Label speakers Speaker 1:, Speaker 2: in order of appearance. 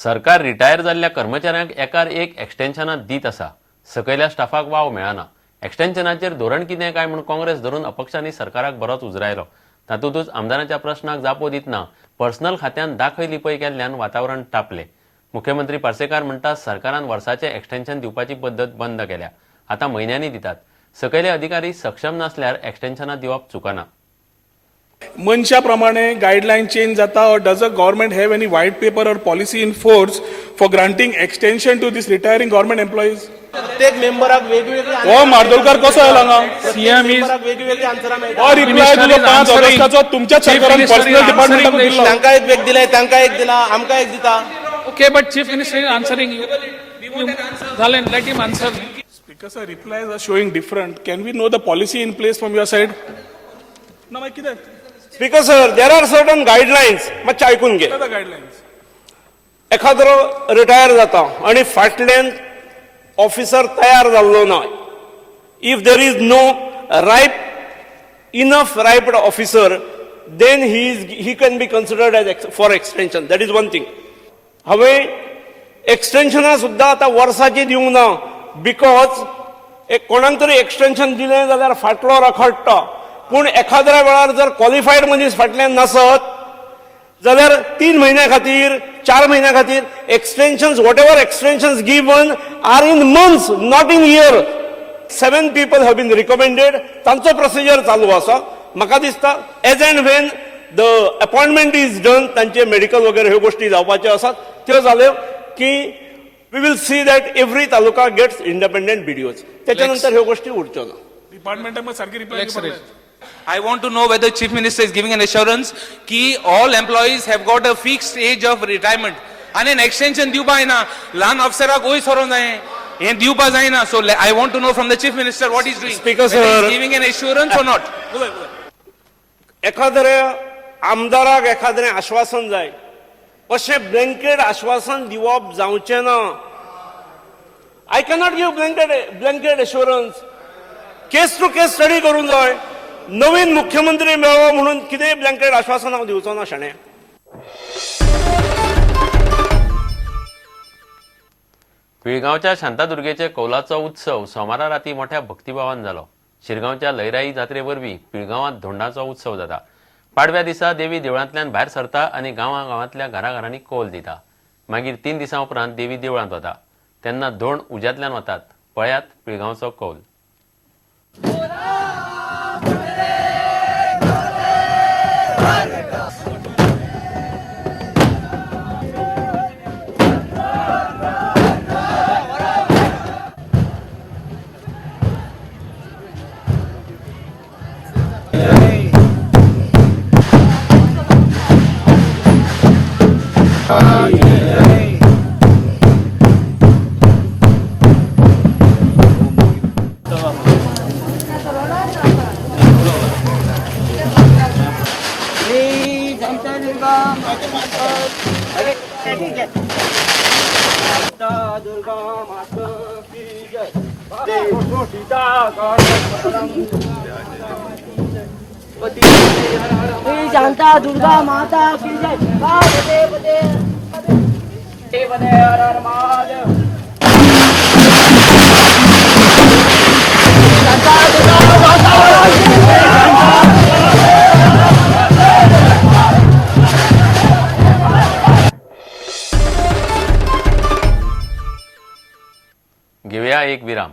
Speaker 1: सरकार रिटायर जाल्ल्या कर्मचाऱ्यांक एकार एक एक्सटेन्शनां दीत आसा. सकयल्या स्टाफाक वाव मेळना. एक्सटेन्शनाचेर धोरण कितें काय म्हूण काँग्रेस धरून अपक्षांनी सरकाराक बरोच उजरायलो. तातूंतच आमदारांच्या प्रश्नाक जापो दितना पर्सनल खात्यान दाखय लिपय केल्ल्यान वातावरण तापलें. मुख्यमंत्री पार्सेकार म्हणटा, सरकारान वर्साचें एक्सटेन्शन दिवपाची पद्दत बंद केल्या, आतां म्हयन्यांनी दितात. सकयले अधिकारी सक्षम नासल्यार एक्सटेन्शनां दिवप चुकना.
Speaker 2: मनशा प्रमाणे गायडलायन चेंज जाता or does a government have any white paper or policy in force for granting extension to this retiring government employees?
Speaker 3: प्रत्येक मेंबराक वेगवेगळी
Speaker 2: हो म्हार्दोलकर कसो आयला हांगा?
Speaker 4: CM is-
Speaker 3: मेंबराक वेगवेगळी आन्सरां मेळटा.
Speaker 2: हो रिप्लाय तुजो 5 ऑगस्टाचो तुमच्याच
Speaker 4: Chief
Speaker 2: सरकारान
Speaker 4: Minister is
Speaker 2: personal डिपार्टमेंटाक
Speaker 4: answering the
Speaker 2: दिल्लो.
Speaker 3: तांकां एक वेग दिलाय, तांकां एक दिला, आमकां एक दिता.
Speaker 4: Okay, but Chief Minister is answering you. झालें, let him answer.
Speaker 2: Speaker sir, replies are showing different. Can we know the policy in place from your side? ना मागीर कितें?
Speaker 5: Speaker sir, there are certain guidelines. मातशें आयकून घे.
Speaker 2: What are the guidelines?
Speaker 5: एखाद्रो retire जाता आनी फाटल्यान ऑफिसर तयार जाल्लो ना, if there is no ripe enough riped officer, then he can be considered as for extension. That is one thing. हांवें एक्सटेन्शनां सुद्दां आतां वर्साची दिवंक ना, because एक कोणाक तरी एक्सटेन्शन दिलें जाल्यार फाटलो रखडटा. पूण एखाद्या वेळार जर क्वॉलिफायड मनीस फाटल्यान नासत जाल्यार 3 म्हयन्या खातीर, 4 म्हयन्या खातीर extensions, whatever extensions given are in months, not in year. 7 people have been recommended. तांचो प्रोसिजर चालू आसा. म्हाका दिसता as and when the appointment is done, तांचे मेडिकल वगैरे ह्यो गोश्टी जावपाच्यो आसात, त्यो जाल्यो की we will see that every taluka gets independent BDOs. त्याच्या नंतर ह्यो गोश्टी उरच्यो ना.
Speaker 2: डिपार्टमेंटाक सारकी रिप्लाय
Speaker 4: Let's
Speaker 2: दिवपाक
Speaker 4: raise.
Speaker 2: जाय.
Speaker 6: I want to know whether Chief Minister is giving an assurance ki all employees have got a fixed age of retirement. आनी extension दिवपा जायना, ल्हान अफसराक वयर सरोंक जाय, हें दिवपा जायना. So I want to know from the Chief Minister what is doing.
Speaker 5: Speaker, sir.
Speaker 6: Giving an assurance or not?
Speaker 5: एखाद्या आमदाराक एखाद्रें आश्वासन जाय, अशें ब्लँकेट आश्वासन दिवप जावचें ना. I cannot give blanket assurance. Case to case study करूंक जाय. नवीन मुख्यमंत्री मेळ्ळो म्हणून कितेंय ब्लँकेट आश्वासन हांव दिवचो ना शाणे.
Speaker 1: पिळगांवच्या शांतादुर्गेचे कौलाचो उत्सव सोमारा राती मोठ्या भक्तिभावान जालो. शिरगांवच्या लयराई जात्रे वरवीं पिळगांवांत धोंडाचो उत्सव जाता. पाडव्या दिसा देवी देवळांतल्यान भायर सरता आनी गांवागांवांतल्या घराघरांनी कौल दिता. मागीर 3 दिसां उपरांत देवी देवळांत वता तेन्ना धोंड उज्यांतल्यान वतात. पळयात पिळगांवचो कौल.
Speaker 7: शांता दुर्गा माता की जय. पते पते पते हर हर महादेव. शांता दुर्गा माता की जय.
Speaker 1: घेवया एक विराम.